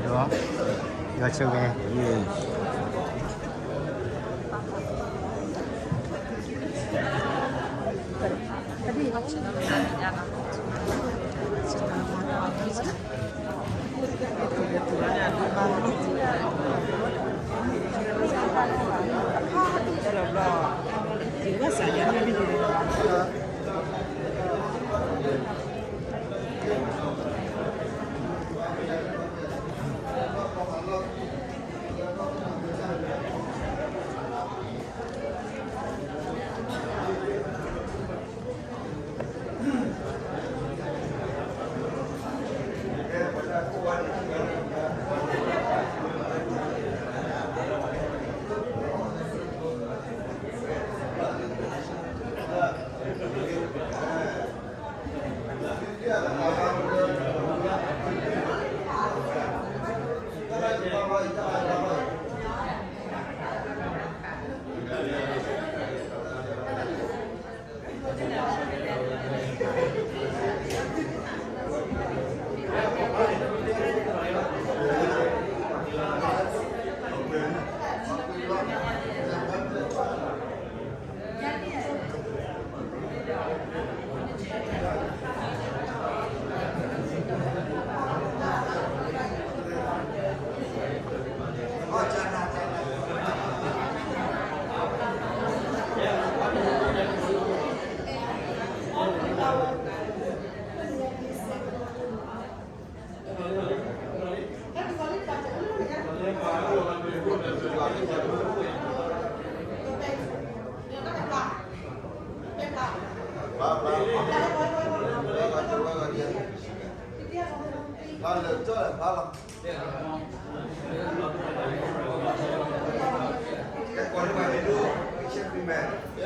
ယွၤဆိၣ်ဂ့ၤ.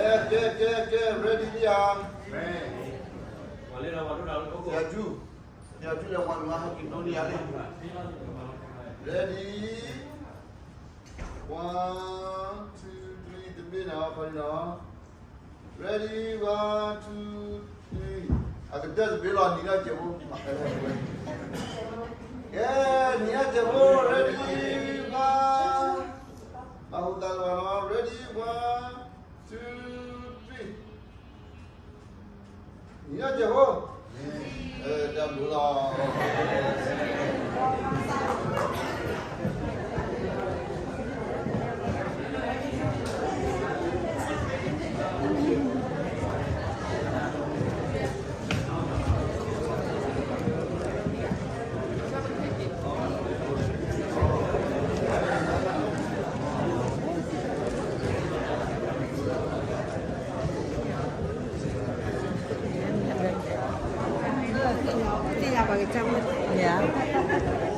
ကဲ ကဲ ကဲ ကဲ ready လံဧါ. ယၤဒူ, ယၤဒူလဲၤဝၤနွၤဟဲက့ၤဒိန့ၢ်ယၤလံ. Ready, one, two, three, တဘ့ၣ်နီၤ, ခီလံနီၤ. Ready, one, two, three. အကတၢၢ်တဘ့ၣ်လီၤ, နံၤထီၣ်စဲးဖိ. ကဲ, နံၤထီၣ်စဲးဖိ, ready, one. မၤဟူသးလၢၤဘၣ်နီၤ, ready, one, two, three. နံၤထီၣ်စဲးဖိ, တၢ်ဘျုးလီၤ. သ့ၣ်ညါပှၤကစၢ်မုၣ်, ယၤ.